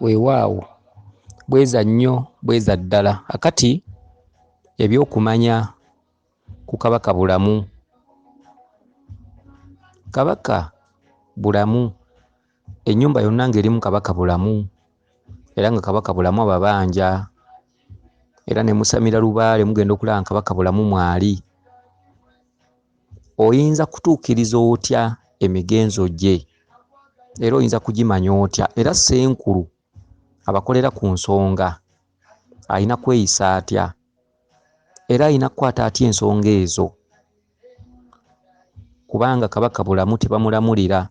Weewaawo bweza nnyo bweza ddala. Akati eby'okumanya ku Kabaka Bulamu. Kabaka Bulamu, ennyumba yonna ng'erimu Kabaka Bulamu era nga Kabaka Bulamu ababanja era ne musamira lubaale mugenda okulaba nga Kabaka Bulamu mwali. Oyinza kutuukiriza otya emigenzo gye era oyinza kugimanya otya? Era Ssenkulu abakolera ku nsonga alina kweyisa atya? Era alina kukwata atya ensonga ezo? Kubanga Kabaka Bulamu tebamulamulira,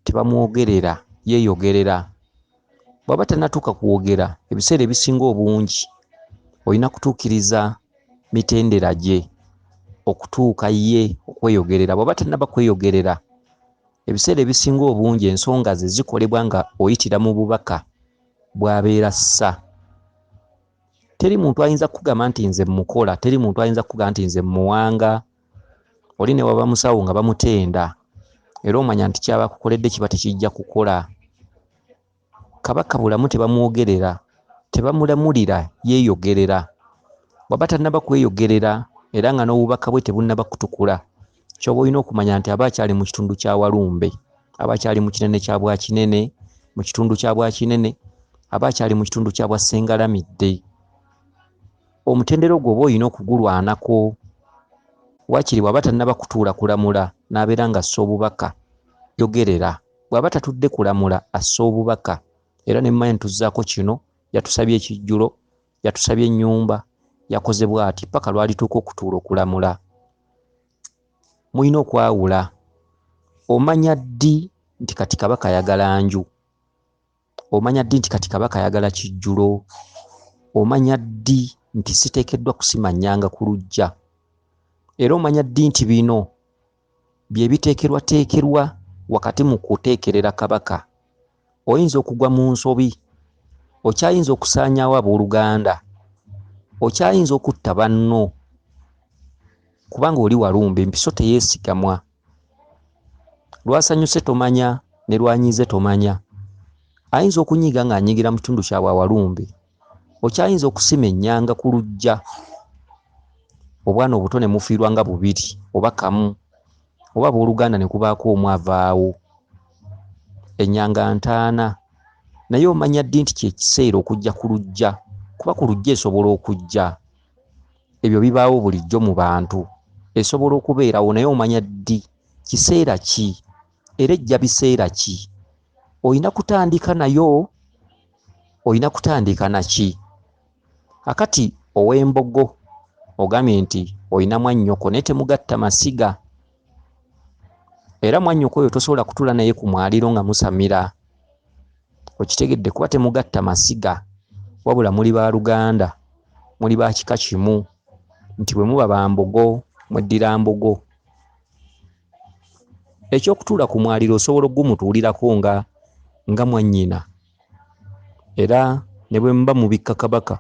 tebamwogerera, yeeyogerera. Bw'aba tannatuuka kwogera, ebiseera ebisinga obungi olina kutuukiriza mitendera gye okutuuka ye okweyogerera. Bw'aba tannaba kweyogerera, ebiseera ebisinga obungi ensonga ze zikolebwa nga oyitira mu bubaka bw'abeera assa. Teri muntu ayinza kukugamba nti nze mmukola, teri muntu ayinza kukugamba nti nze mmuwanga. Oli ne waba musawo nga bamutenda era omanya nti ky'aba akukoledde kiba tekijja kukola. Kabaka Bulamu tebamwogerera, tebamulamulira, yeeyogerera. Bw'aba tannaba kweyogerera era nga n'obubaka bwe tebunnaba kutukula, ky'oba olina okumanya nti aba akyali mu kitundu kya Walumbe, aba akyali mu kinene kya Bwakinene, mu kitundu kya Bwakinene, aba akyali mu kitundu kya Bwassengalamidde. Omutendera ogwo oba olina okugulwanako. Waakiri bw'aba tannaba kutuula kulamula n'abeera ng'assa obubaka, yogerera. Bw'aba tatudde kulamula assa obubaka era ne mmanya nti tuzzaako kino, yatusabye ekijjulo, yatusabye ennyumba, yakoze bw'ati ppaka lw'alituuka okutuula okulamula. Mulina okwawula. Omanya ddi nti kati Kabaka ayagala nju? Omanya ddi nti kati Kabaka ayagala kijjulo? Omanya ddi nti siteekeddwa kusima nnyanga ku luggya? Era omanya ddi nti bino bye biteekerwateekerwa wakati mu kuteekerera Kabaka? Oyinza okugwa mu nsobi. Okyayinza okusaanyaawo abooluganda. Okyayinza okutta banno kubanga oli walumbe, empiso teyeesigamwa. Lwasanyuse tomanya ne lwanyiize tomanya. Ayinza okunyiiga ng'anyiigira mu kitundu kyabwe awalumbe. Okyayinza okusima ennyanga ku luggya obwana obuto ne mufiirwa nga bubiri oba kamu oba abooluganda ne kubaako omu avaawo. Ennyanga ntaana naye omanya ddi nti kye kiseera okujja ku luggya kuba ku luggya esobola okujja. Ebyo bibaawo bulijjo mu bantu. Esobola okubeerawo naye omanya ddi, kiseera ki era ejja biseera ki? Olina kutandika nayo, olina kutandika na ki? Akati ow'embogo ogambye nti olina mwannyoko naye temugatta masiga era mwannyoko oyo tosobola kutuula naye ku mwaliiro nga musamira. Okitegedde kuba temugatta masiga wabula muli baaluganda, muli ba kika kimu nti bwe muba ba mbogo mweddira mbogo. Eky'okutuula ku mwaliiro osobola okugumutuulirako nga nga mwannyina era ne bwe muba mubikka Kabaka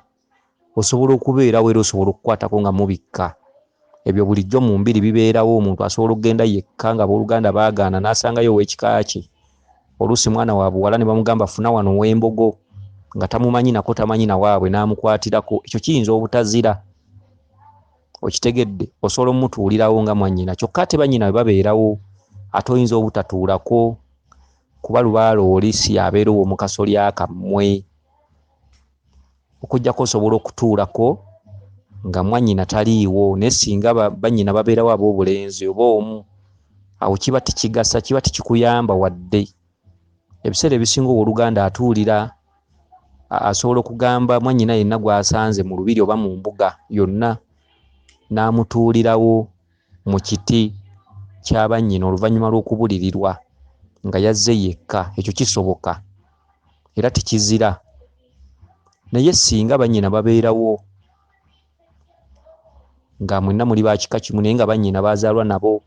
osobola okubeerawo era osobola okukwatako nga mubikka. Ebyo bulijjo mu mbiri bibeerawo omuntu asobola okugenda yekka nga abooluganda baagaana n'asangayo ow'ekika kye oluusi mwana wa buwala ne bamugamba funa wano ow'embogo nga tamumanyi nako tamanyi na waabwe n'amukwatirako ekyo kiyinza obutazira. Okitegedde osobola omutuulirawo nga mwannyina kyokka ate bannyina bwe babeerawo ate oyinza obutatuulako kuba lubaale oli si y'abeera ow'omu kasolya kammwe. Okuggyako osobola okutuulako nga mwannyina taliiwo naye singa bannyina babeerawo ab'obulenzi oba omu awo kiba tekigasa kiba tekikuyamba wadde. Ebiseera ebisinga owooluganda atuulira asobola okugamba mwannyina yenna gw'asanze mu lubiri oba mu mbuga yonna n'amutuulirawo mu kiti kya bannyina oluvannyuma lw'okubulirirwa nga yazze yekka. Ekyo kisoboka era tekizira. Naye singa bannyina babeerawo nga mwenna muli ba kika kimu naye nga bannyina baazaalwa nabo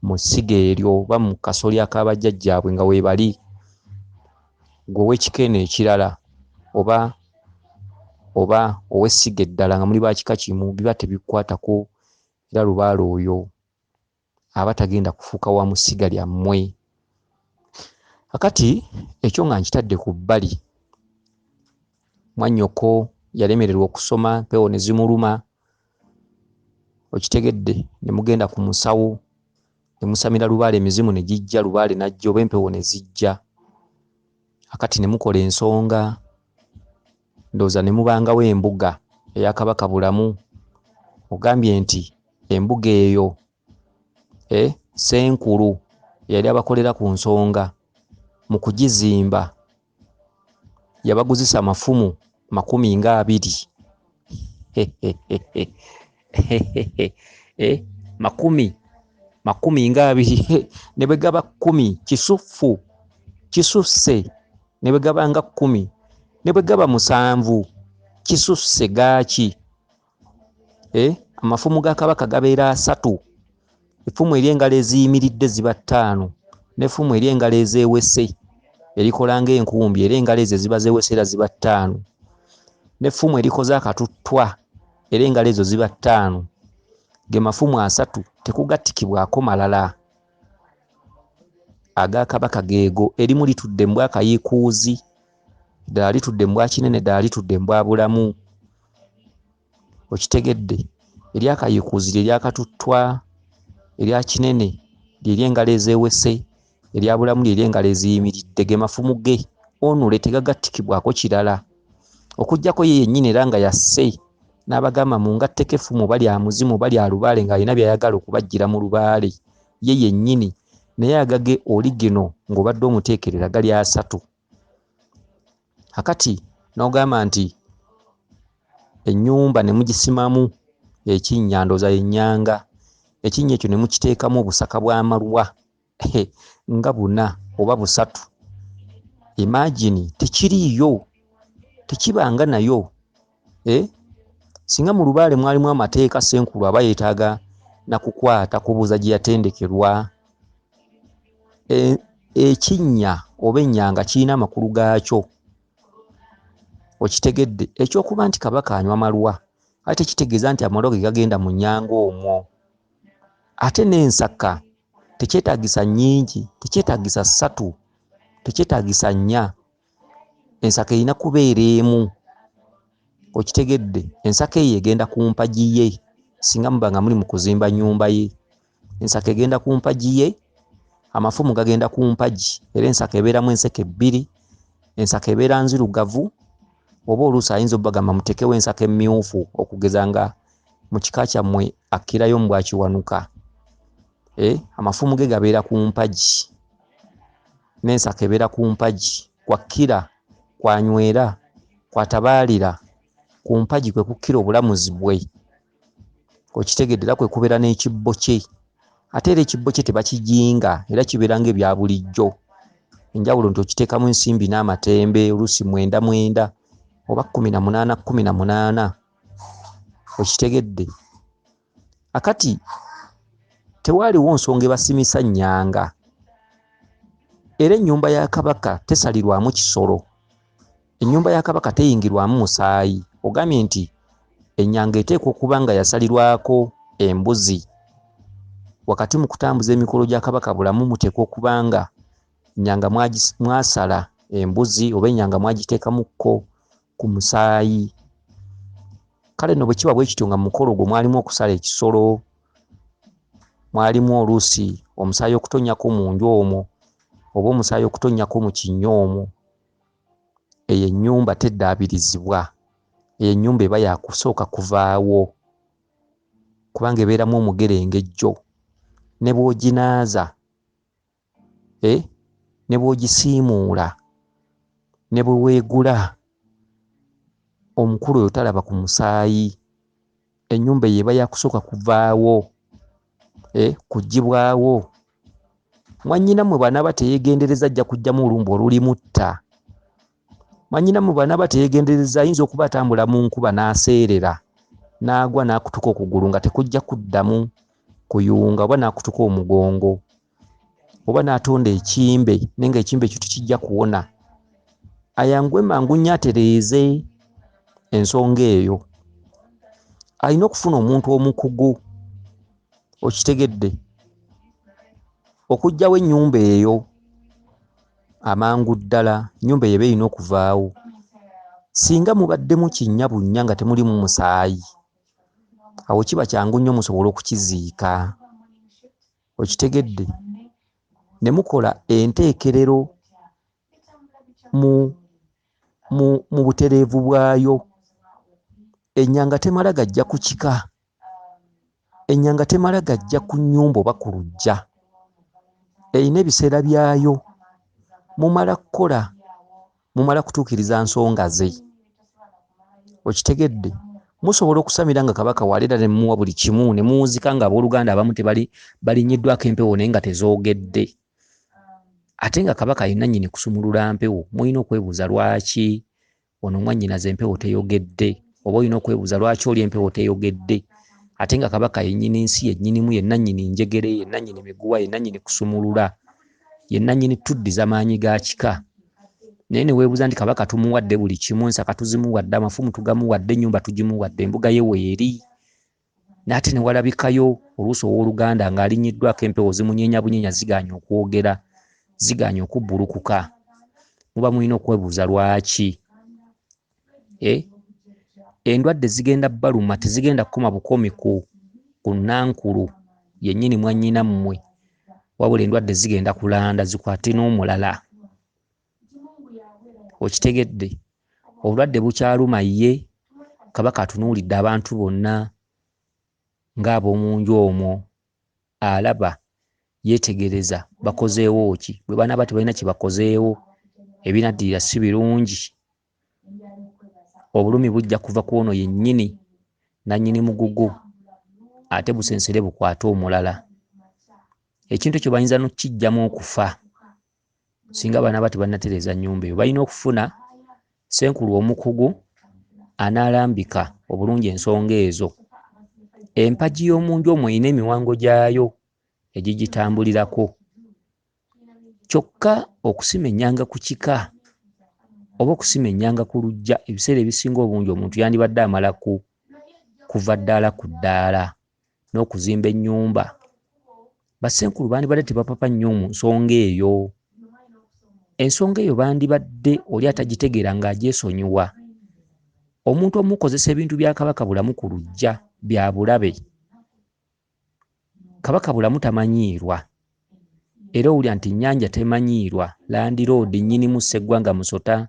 mu ssiga eryo oba mu kasolya ka bajjajjaabwe nga weebali, ggwe ow'ekika eno ekirala oba oba ow'essiga eddala nga muli ba kika kimu biba tebikukwatako era lubaale oyo aba tagenda kufuuka wa mu ssiga lyammwe. Kakati ekyo nga nkitadde ku bbali. Mwannyoko yalemererwa okusoma, mpewo ne zimuluma, okitegedde, ne mugenda ku musawo ne musamira lubaale, emizimu ne gijja, lubaale n'ajja oba empewo ne zijja. Akati ne mukola ensonga, ndowooza ne mubangawo embuga eya Kabaka Bulamu. Ogambye nti embuga eyo Ssenkulu eyali abakolera ku nsonga mu kugizimba yabaguzisa amafumu 20. 20 ne bwe gaba 10 kisufu kisusse, ne bwe gaba nga 10 ne bwe gaba 7 kisusse gaaki? Amafumu ga Kabaka gabeera 3. Effumu ery'engalo eziyimiridde ziba 5, n'effumu ery'engalo ezeewese erikola ng'enkumbi era engalo ezo eziba zeewese era ziba 5, n'effumu erikoze akatuttwa era engalo ezo ziba 5. Ge mafumu 3 tekugattikibwako malala. Aga Kabaka geego, erimu litudde mu bwakayiikuuzi, ddala litudde mu bwakinene, ddala litudde mu bwabulamu. Okitegedde? Eryakayiikuuzi lye lyakatuttwa, erya kinene lye ly'engalo ezeewese, erya bulamu lye ly'engalo eziyimiridde. Ge mafumu ge onule tegagattikibwako kirala, okuggyako ye yennyini era nga yasse n'abagamba mungatteko effumu oba lya muzimu oba lya lubaale ng'alina by'ayagala okubaggyira mu lubaale ye yennyini, naye agage oligino ng'obadde omuteekerera gali 3. Akati n'ogamba nti ennyumba ne mugisimamu ekinnya, ndowooza y'ennyanga, ekinnya ekyo ne mukiteekamu obusaka bw'amalwa nga 4 oba 3. Imagine tekiriiyo, tekibanga nayo. Singa mu lubaale mwalimu amateeka, Ssenkulu aba yeetaaga na kukwata kubuuza gye yatendekerwa. Ekinnya oba ennyanga kirina amakulu gaakyo. Okitegedde? Ekyokuba nti Kabaka anywa malwa ate tekitegeeza nti amalwa ge gagenda mu nnyanga omwo. Ate n'ensaka tekyetaagisa nnyingi, tekyetaagisa 3, tekyetaagisa 4. Ensaka erina kubeera emu. Okitegedde? Ensaka eyo egenda ku mpagi ye, singa muba nga muli mu kuzimba nnyumba ye. Ensaka egenda ku mpagi ye, amafumu gagenda ku mpagi, era ensaka ebeeramu enseke 2, ensaka ebeera nzirugavu, oba oluusi ayinza obbagamba muteekewo ensaka emmyufu, okugeza nga mu kika kyammwe akkirayo mu bwakiwanuka. Amafumu ge gabeera ku mpagi, n'ensaka ebeera ku mpagi, kwakkira, kwanywera, kwatabaalira, ku mpagi kwe kukkira obulamuzi bwe. Okitegedde? Era kwe kubeera n'ekibbo kye. Ate era ekibbo kye tebakijinga, era kibeera ng'ebya bulijjo. Enjawulo nti okiteekamu ensimbi n'amatembe, oluusi 9 9 oba 18 18. Okitegedde? Akati tewaaliwo nsonga ebasimisa nnyanga. Era ennyumba ya Kabaka tesalirwamu kisolo. Ennyumba ya Kabaka teyingirwamu musaayi. Ogambye nti ennyanga eteekwa okuba nga yasalirwako embuzi. Wakati mu kutambuza emikolo gya Kabaka Bulamu muteekwa okuba nga ennyanga mwasala embuzi oba ennyanga mwagiteekamukko ku musaayi. Kale nno bwe kiba bwe kityo nga mu mukolo ogwo mwalimu okusala ekisolo, mwalimu oluusi omusaayi okutonnyako mu nju omwo oba omusaayi okutonnyako mu kinnya omwo, eyo ennyumba teddaabirizibwa. Eyo ennyumba eba ya kusooka kuvaawo, kubanga ebeeramu omugerengejjo. Ne bw'oginaaza, ne bw'ogisiimuula, ne bwe weegula, omukulu oyo talaba ku musaayi. Ennyumba eyo eba ya kusooka kuvaawo, kuggyibwawo. Mwannyinammwe bw'anaaba teyeegendereza ajja kuggyamu olumbe olulimutta. Mwannyinammwe bw'anaaba teyeegendereza ayinza okuba atambula mu nkuba n'aseerera, n'agwa n'akutuka okugulu nga tekujja kuddamu kuyunga, oba n'akutuka omugongo, oba n'atonda ekimbe naye nga ekimbe ekyo tekijja kuwona. Ayanguwe mangu nnyo atereeze ensonga eyo. Alina okufuna omuntu omukugu, okitegedde, okuggyawo ennyumba eyo amangu ddala. Ennyumba eyo eba erina okuvaawo. Singa mubaddemu kinnya bunnya nga temulimu musaayi, awo kiba kyangu nnyo musobola okukiziika. Okitegedde? Ne mukola enteekerero mu butereevu bwayo. Ennyanga temala gajja ku kika, ennyanga temala gajja ku nnyumba oba ku luggya. Erina ebiseera byayo. Mumala kukola, mumala kutuukiriza nsonga ze. Okitegedde? Musobola okusamira nga Kabaka waleera ne mumuwa buli kimu, ne muwunzika nga abooluganda abamu tebali balinnyiddwako empewo naye nga tezoogedde. Ate nga Kabaka ye nannyini kusumulula mpewo, mulina okwebuuza lwaki ono mwannyinaze empewo teyogedde, oba olina okwebuuza lwaki oli empewo teyogedde. Ate nga Kabaka ye nnyini nsi, ye nnyinimu, ye nannyini njegere, ye nannyini miguwa, ye nannyini kusumulula, ye nannyini tuddiza maanyi ga kika. Naye ne weebuuza nti Kabaka tumuwadde buli kimu, ensaka tuzimuwadde, amafumu tugamuwadde, ennyumba tugimuwadde, embuga ye weeri. N'ate ne walabikayo oluusi owooluganda ng'alinnyiddwako empewo zimunyeenya bunyeenya, zigaanye okwogera, zigaanye okubbulukuka. Muba mulina okwebuuza lwaki. Endwadde zigenda baluma, tezigenda kukoma bukomi ku nankulu yennyini mwannyina mmwe, wabula endwadde zigenda kulanda zikwate n'omulala. Okitegedde? Obulwadde bukyaluma ye, Kabaka atunuulidde abantu bonna ng'ab'omu nju omwo, alaba, yeetegereza bakozeewo ki. Bwe banaaba tebalina kye bakozeewo, ebinaddirira si birungi. Obulumi bujja kuva ku ono yennyini nannyini mugugu, ate busensere bukwate omulala. Ekintu ekyo bayinza n'okukiggyamu okufa singa banaaba tebannatereeza nnyumba eyo. Balina okufuna ssenkulu omukugu anaalambika obulungi ensonga ezo. Empagi y'omu nju omwo erina emiwango gyayo egigitambulirako. Kyokka okusima ennyanga ku kika oba okusima ennyanga ku luggya, ebiseera ebisinga obungi omuntu yandibadde amala kuva ddaala ku ddaala n'okuzimba ennyumba. Bassenkulu bandibadde tebapapa nnyo mu nsonga eyo. Ensonga eyo bandibadde oli atagitegeera ng'agyesonyiwa. Omuntu omukozesa ebintu bya Kabaka Bulamu ku luggya bya bulabe. Kabaka Bulamu tamanyiirwa. Era owulira nti nnyanja temanyiirwa. Landiroodi nnyinimu Sseggwanga Musota,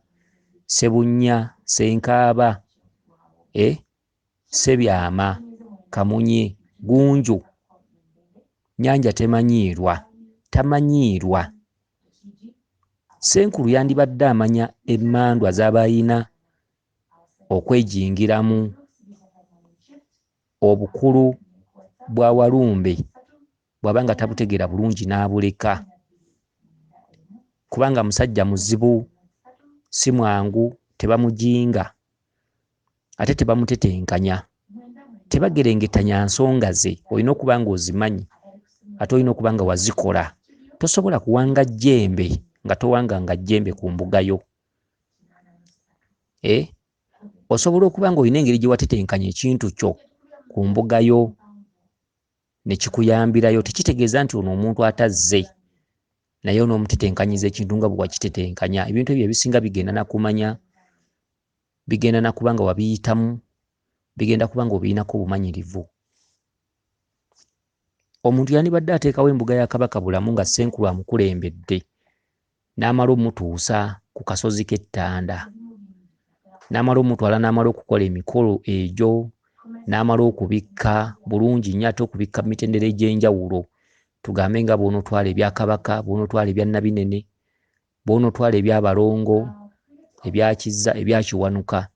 Ssebunnya, Ssenkaaba, Ssebyama, Kamunye, Gunju. Nnyanja temanyiirwa, tamanyiirwa. Ssenkulu yandibadde amanya emmandwa z'aba ayina okwejingiramu, obukulu bwa Walumbe bw'aba nga tabutegeera bulungi n'abuleka. Kubanga musajja muzibu, si mwangu, tebamujinga, ate tebamutetenkanya, tebagerengetanya nsonga ze. Olina okuba ng'ozimanyi, ate olina okuba nga wazikola. Tosobola kuwanga jjembe nga towanganga jjembe ku mbuga yo. Osobola okuba ng'olina engeri gye watetenkanya ekintu kyo ku mbuga yo ne kikuyambirayo. Tekitegeeza nti ono omuntu atazze naye onoomutetenkanyiza ekintu nga bwe wakitetenkanya. Ebintu ebyo ebisinga bigenda na kumanya, bigenda na kuba nga wabiyitamu, bigenda kuba nga obirinako obumanyirivu. Omuntu yandibadde ateekawo embuga ya Kabaka Bulamu nga Ssenkulu amukulembedde n'amala omutuusa ku kasozi k'ettanda, n'amala omutwala n'amala okukola emikolo egyo, n'amala okubikka bulungi nnyo, ate okubikka mu mitendera egy'enjawulo. Tugambe nga bw'onootwala ebya Kabaka, bw'onootwala ebya Nabinene, bw'onootwala eby'abalongo, ebya Kizza, ebya Kiwanuka.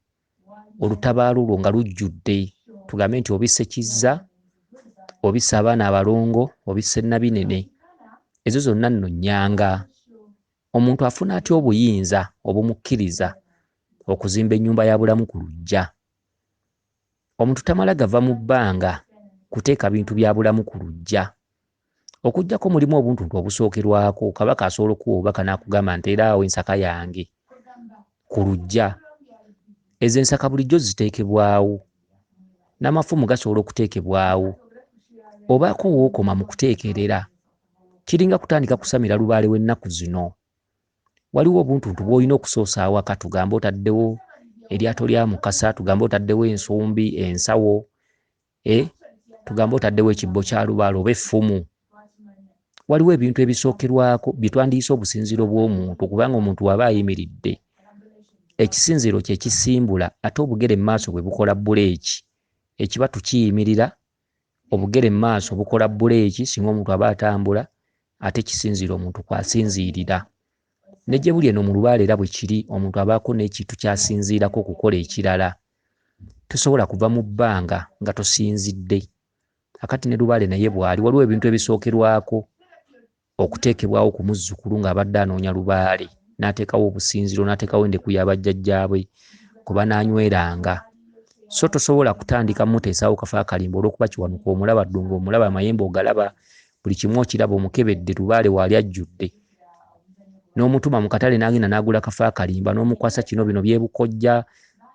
Olutabaalo lwo nga lujjudde, tugambe nti obisse Kizza, obisse abaana abalongo, obisse Nabinene. Ezo zonna nno nnyanga. Omuntu afuna atya obuyinza obumukkiriza okuzimba ennyumba ya Bulamu ku luggya? Omuntu tamala gava mu bbanga kuteeka bintu bya Bulamu ku luggya. Okuggyako mulimu obuntuntu obusookerwako, Kabaka asobola okuwa obubaka n'akugamba nti era awo ensaka yange ku luggya. Ezo ensaka bulijjo ziteekebwawo, n'amafumu gasobola okuteekebwawo. Obaako w'okoma mu kuteekerera. Kiringa kutandika kusamira lubaale w'ennaku zino. Waliwo obuntuntu bw'olina okusoosa awaka, tugambe otaddewo Eryato lya Mukasa, tugambe otaddewo ensumbi, ensawo, tugambe otaddewo ekibbo kya lubaale oba effumu. Waliwo ebintu ebisookerwako bye twandiyise obusinziiro bw'omuntu, kubanga omuntu w'aba ayimiridde, ekisinziiro kye kisimbula, ate obugere mu maaso bwe bukola bbuleeki. Ekibatu kiyimirira, obugere mu maaso bukola bbuleeki singa omuntu aba atambula, ate ekisinziiro omuntu kw'asinziirira. Ne gye buli eno mu lubaale era bwe kiri, omuntu abaako n'ekintu ky'asinziirako okukola ekirala. Tosobola kuva mu bbanga nga tosinzidde. Akati ne lubaale naye bw'ali, waliwo ebintu ebisookerwako okuteekebwawo ku muzzukulu ng'abadde anoonya lubaale, n'ateekawo obusinziiro, n'ateekawo endeku ya bajjajjaabe kwe banaanyweranga. So tosobola kutandika muteesaawo kafo akalimba olw'okuba Kiwanuka omulaba, Ddungu omulaba, amayembe ogalaba, buli kimu okiraba, omukebedde, lubaale waali ajjudde. N'omutuma mu katale n'agenda n'agula kafo akalimba, n'omukwasa kino bino byebukojja,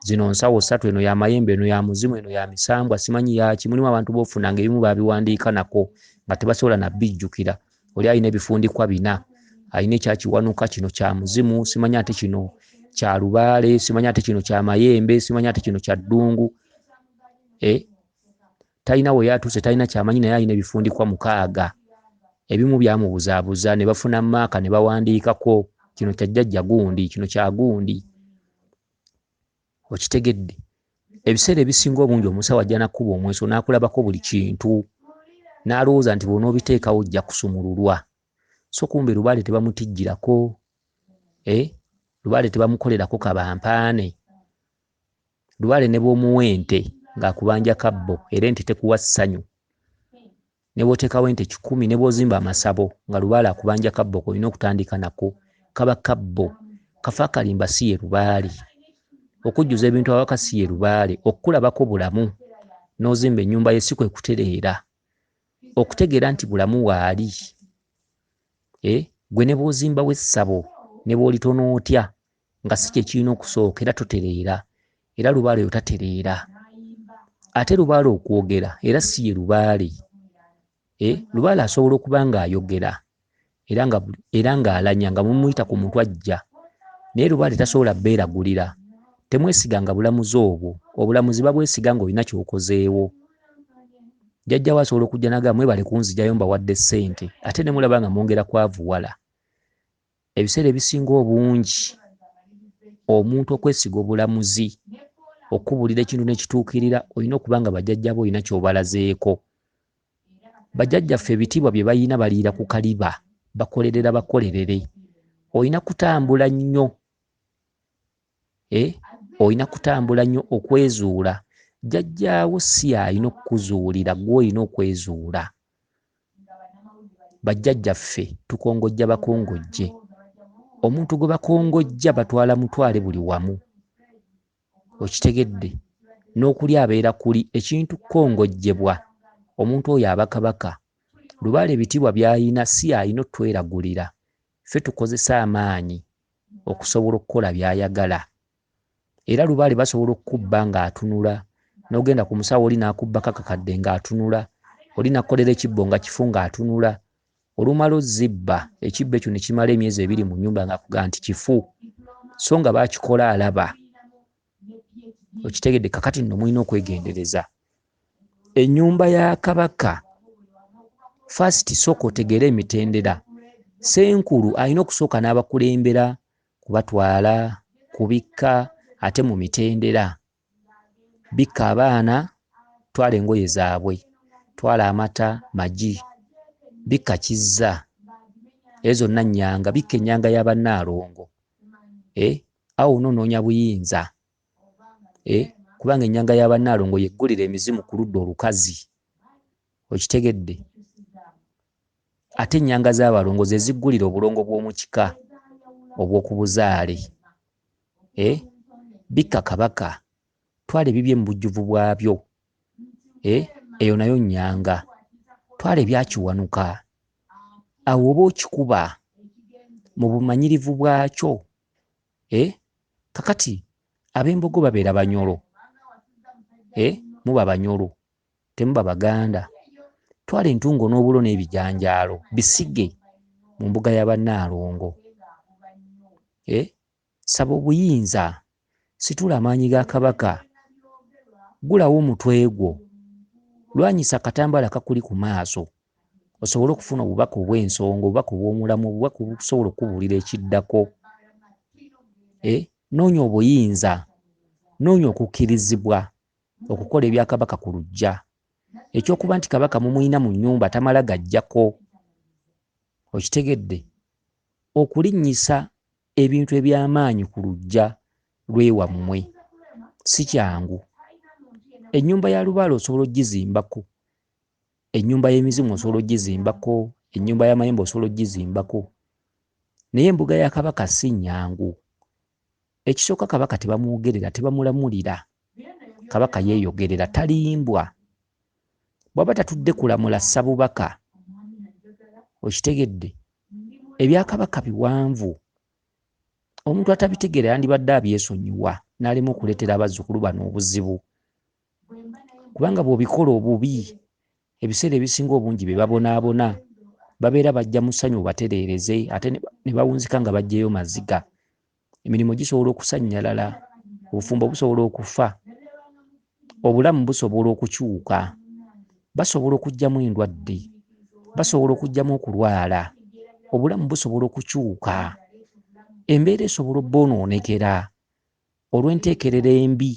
zino nsawo ssatu, eno ya mayembe, eno ya muzimu, eno ya misambwa, simanyi yaaki. Mulimu abantu b'ofuna ng'ebimu baabiwandiika nako nga tebasobola na bijjukira. Oli alina ebifundikwa bina, alina ekya Kiwanuka, kino kya muzimu, simanyi ate kino kya lubaale, simanyi ate kino kya mayembe, simanyi ate kino kya ddungu. Talina we yatuuse, talina kyamanyi, naye alina ebifundikwa 6. Ebimu byamubuzaabuza ne bafuna maaka ne bawandiikako kino kya jjajja gundi, kino kya gundi. Okitegedde? Ebiseera ebisinga obungi omusawo ajja n'akkuba omweso n'akulabako buli kintu, n'alowooza nti bw'onoobiteekawo ojja kusumululwa. So kumbe lubaale tebamutijjirako, lubaale tebamukolerako kabampaane. Lubaale ne bw'omuwa ente ng'akubanja kabbo, era ente tekuwa ssanyu. Ne bw'oteekawo ente 1,000, ne bw'ozimba amasabo nga lubaale akubanja kabbo k'olina okutandika nako, kaba kabbo. Kafo akalimba si ye lubaale. Okujjuza ebintu awaka si ye lubaale. Okukulabako bulamu n'ozimba ennyumba ye si kwe kutereera. Okutegeera nti bulamu waali. Gwe ne bw'ozimbawo essabo, ne bw'olitona otya, nga si kye kirina okusooka, era totereera. Era lubaale oyo tatereera. Ate lubaale okwogera era si ye lubaale. Lubaale asobola okuba ng'ayogera era ng'alanya nga mumuyita ku mutwe ajja. Naye lubaale tasobola beeragulira. Temwesiganga bulamuzi obwo. Obulamuzi babwesiga ng'olina ky'okozeewo. Jjajja we asobola okujja n'agamba mwebale kunzijayo mbawadde ssente, ate ne mulaba nga mwongera kwavuwala. Ebiseera ebisinga obungi omuntu okwesiga obulamuzi, okubuulira ekintu ne kituukirira, olina okuba nga bajjajja bo olina ky'obalazeeko. Bajjajjaffe ebitiibwa bye balina baliira ku kaliba, bakolerera bakolerere. Olina kutambula nnyo, olina kutambula nnyo okwezuula. Jjajjaawo si y'alina okukuzuulira, ggwe olina okwezuula. Bajjajjaffe tukongojja bakongojje. Omuntu gwe bakongojja batwala mutwale buli wamu. Okitegedde? N'okulya abeera kuli. Ekintu kukongojjebwa, omuntu oyo aba kabaka. Lubaale ebitiibwa by'alina si y'alina otweragulira. Ffe tukozesa amaanyi okusobola okukola by'ayagala. Era lubaale basobola okukubba ng'atunula, n'ogenda ku musawo oli n'akubbako akakadde ng'atunula, oli n'akukolera ekibbo nga kifu ng'atunula. Olumala ozibba, ekibbo ekyo ne kimala emyezi 2 mu nnyumba ng'akugamba nti kifu, so nga baakikola alaba. Okitegedde? Kakati nno mulina okwegendereza. Ennyumba ya kabaka, first sooka otegeere emitendera. Ssenkulu alina okusooka n'abakulembera kubatwala, kubikka, ate mu mitendera. Bikka abaana, twala engoye zaabwe, twala amata, magi, bikka kizza, ezo zonna nnyanga, bikka ennyanga ya bannaalongo. Awo onoonya buyinza. Kubanga ennyanga ya bannaalongo yeggulira emizimu ku ludda olukazi. Okitegedde? Ate ennyanga z'abalongo ze ziggulira obulongo bw'omu kika obw'oku buzaale. Bikka kabaka, twala ebibye mu bujjuvu bwabyo. Eyo nayo nnyanga. Twala ebya Kiwanuka. Awo oba okikuba mu bumanyirivu bwakyo. Kakati ab'embogo babeera banyolo. Muba banyolo, temuba baganda. Twala entungo n'obulo n'ebijanjaalo bisige mu mbuga ya bannaalongo. Saba obuyinza. Situla amaanyi ga Kabaka. Ggulawo omutwe gwo. Lwanyisa akatambaala akakuli ku maaso osobole okufuna obubaka obw'ensonga, obubaka obw'omulamwa, obubaka obusobola okukubuulira ekiddako. Eh, noonya obuyinza, noonya okukkirizibwa okukola ebya Kabaka ku luggya. Eky'okuba nti Kabaka mumulina mu nnyumba tamala gajjako. Okitegedde? Okulinnyisa ebintu eby'amaanyi ku luggya lw'ewammwe si kyangu. Ennyumba ya lubaale osobola okugizimbako, ennyumba y'emizimu osobola okugizimbako, ennyumba y'amayembe osobola okugizimbako, naye embuga ya Kabaka si nnyangu. Ekisooka Kabaka tebamwogerera, tebamulamulira. Kabaka yeeyogerera, talimbwa. Bw'aba tatudde kulamula assa bubaka. Okitegedde? Ebya Kabaka biwanvu. Omuntu atabitegeera yandibadde abyesonyiwa n'alema okuleetera abazzukulu bano obuzibu. Kubanga bw'obikola obubi, ebiseera ebisinga obungi be babonaabona. Babeera bajja mu ssanyu obatereereze ate ne bawunzika nga baggyeyo maziga. Emirimu gisobola okusannyalala, obufumbo busobola okufa, obulamu busobola okukyuka, basobola okuggyamu endwadde, basobola okuggyamu okulwala, obulamu busobola okukyuka, embeera esobola obboonoonekera olw'enteekerera embi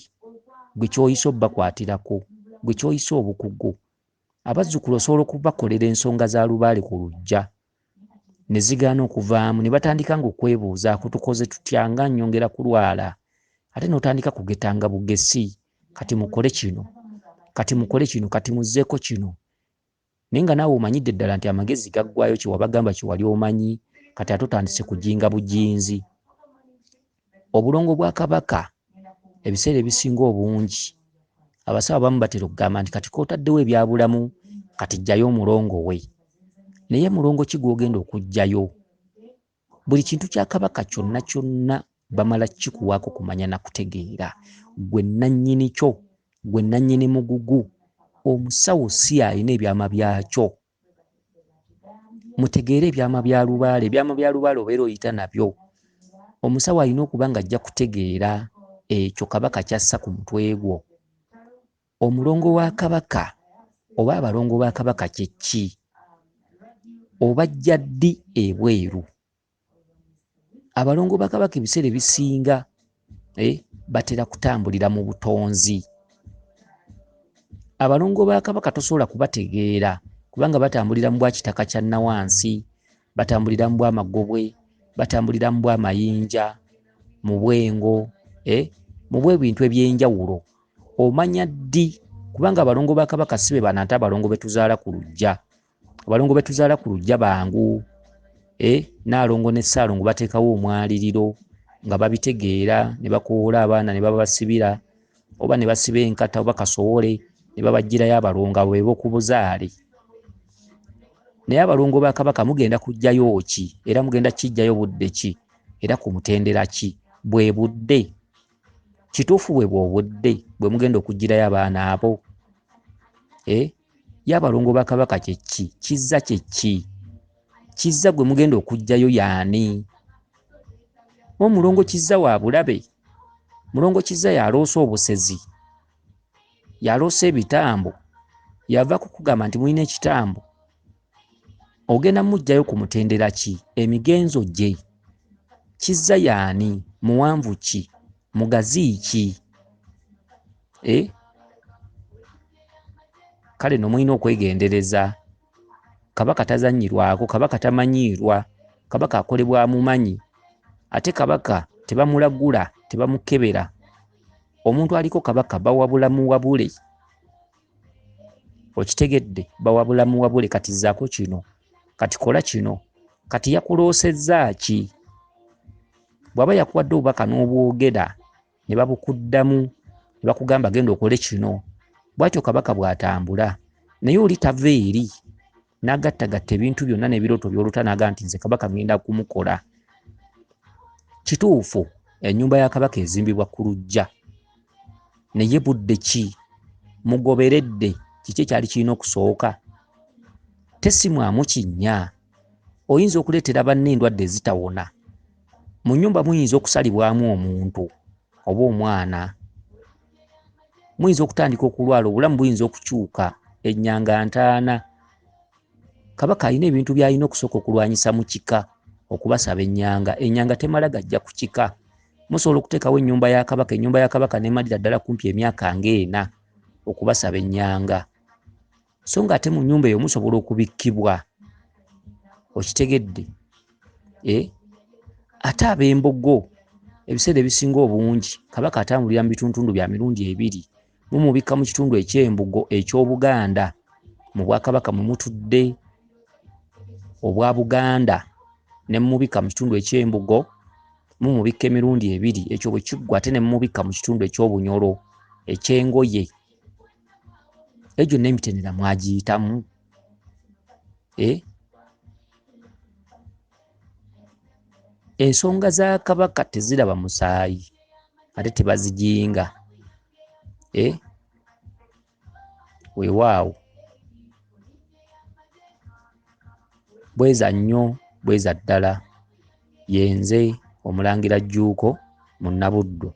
ggwe ky'oyise obbakwatirako, ggwe ky'oyise obukugu. Abazzukulu osobola okubakolera ensonga za lubaale ku luggya ne zigaana okuvaamu ne batandika nga okwebuuzaako tukoze tutya nga nnyongera kulwala ate n'otandika kugetanga bugesi kati mukole kino kati mukole kino kati muzzeeko kino naye nga naawe omanyidde ddala nti amagezi gaggwaayo kye wabagamba kye wali omanyi kati ate otandise kujinga bujinzi. Obulongo bwa Kabaka ebiseera ebisinga obungi abasawo abamu batera okugamba nti kati k'otaddewo ebyabulamu kati ggyayo omulongo we. Naye mulongo ki gw'ogenda okuggyayo? Buli kintu kya Kabaka kyonna kyonna bamala kikuwaako kumanya na kutegeera. Ggwe nnannyini kyo, ggwe nnannyini mugugu. Omusawo si y'alina ebyama byakyo. Mutegeere ebyama bya lubaale. Ebyama bya lubaale obeera oyita nabyo. Omusawo alina okuba ng'ajja kutegeera ekyo Kabaka ky'assa ku mutwe gwo. Omulongo wa Kabaka oba abalongo ba Kabaka kye ki? Obaggya ddi ebweru? Abalongo ba Kabaka ebiseera ebisinga eh, batera kutambulira mu butonzi. Abalongo ba Kabaka tosobola kubategeera kubanga batambulira mu bwakitaka kya Nawansi, batambulira mu bwamagobwe, batambulira mu bwamayinja, mu bwengo, eh, mu bwebintu eby'enjawulo. Omanya ddi? Kubanga abalongo ba Kabaka si be bano ate abalongo be tuzaala ku luggya. Abalongo be tuzaala ku luggya bangu, eh, Nnaalongo ne Ssaalongo bateekawo omwaliriro nga babitegeera ne bakowoola abaana ne babasibira oba ne basiba enkata oba kasowole ne babaggyirayo abalongo abo be b'oku buzaale. Naye abalongo ba Kabaka mugenda kuggyayo ki era mugenda kiggyayo budde ki era ku mutendera ki? Bwe budde? Kituufu bwe bwo obudde bwe mugenda okuggyirayo abaana abo? Eh? Ye abalongo ba Kabaka kye ki? Kizza kye ki? Kizza gwe mugenda okuggyayo y'ani? Omulongo Kizza wa bulabe? Mulongo Kizza y'aloosa obusezi? Y'aloosa ebitambo? Y'ava kukugamba nti mulina ekitambo? Ogenda muggyayo ku mutendera ki? Emigenzo gye? Kizza y'ani? Muwanvu ki? Mugazi ki? Eh? Kale no mulina okwegendereza. Kabaka tazannyirwako, Kabaka tamanyiirwa, Kabaka akolebwa amumanyi. Ate Kabaka tebamulagula, tebamukebera. Omuntu aliko Kabaka bawabula muwabule. Okitegedde? Bawabula muwabule kati zzaako kino, kati kola kino, kati yakuloosezza ki? Bw'aba yakuwadde obubaka n'obwogera ne babukuddamu ne bakugamba genda okole kino, bw'atyo Kabaka bw'atambula. Naye oli tava eri n'agattagatta ebintu byonna n'ebirooto by'olota n'agamba nti nze Kabaka ŋŋenda kumukola. Kituufu ennyumba ya Kabaka ezimbibwa ku luggya, naye budde ki? Mugoberedde kiki ekyali kirina okusooka? Tesimwamu kinnya. Oyinza okuleetera banno endwadde ezitawona. Mu nnyumba muyinza okusalibwamu omuntu. oba omwana. Muyinza okutandika okulwala, obulamu buyinza okukyuka, ennyanga ntaana. Kabaka alina ebintu by'alina okusooka okulwanyisa mu kika okubasaba ennyanga. Ennyanga temala gajja ku kika. Musobola okuteekawo ennyumba ya Kabaka, ennyumba ya Kabaka n'emalira ddala kumpi emyaka ng'ena okubasaba ennyanga. So ng'ate mu nnyumba eyo musobola okubikkibwa. Okitegedde? Eh? Ate ab'embogo ebiseera ebisinga obungi Kabaka atambulira mu bitundutundu bya mirundi ebiri. Mumubikka mu kitundu eky'embugo eky'Obuganda mu Bwakabaka mwe mutudde obwa Buganda ne mumubikka mu kitundu eky'embugo mumubikka emirundi ebiri. Ekyo bwe kiggwa ate ne mumubikka mu kitundu eky'Obunyoro eky'engoye. Eyo gyonna emitendera mwagiyitamu. Eh? Ensonga za Kabaka teziraba musaayi ate tebazijinga. Eh? Weewaawo. Bweza nnyo bweza ddala. Yenze Omulangira Jjuuko Munnabuddu.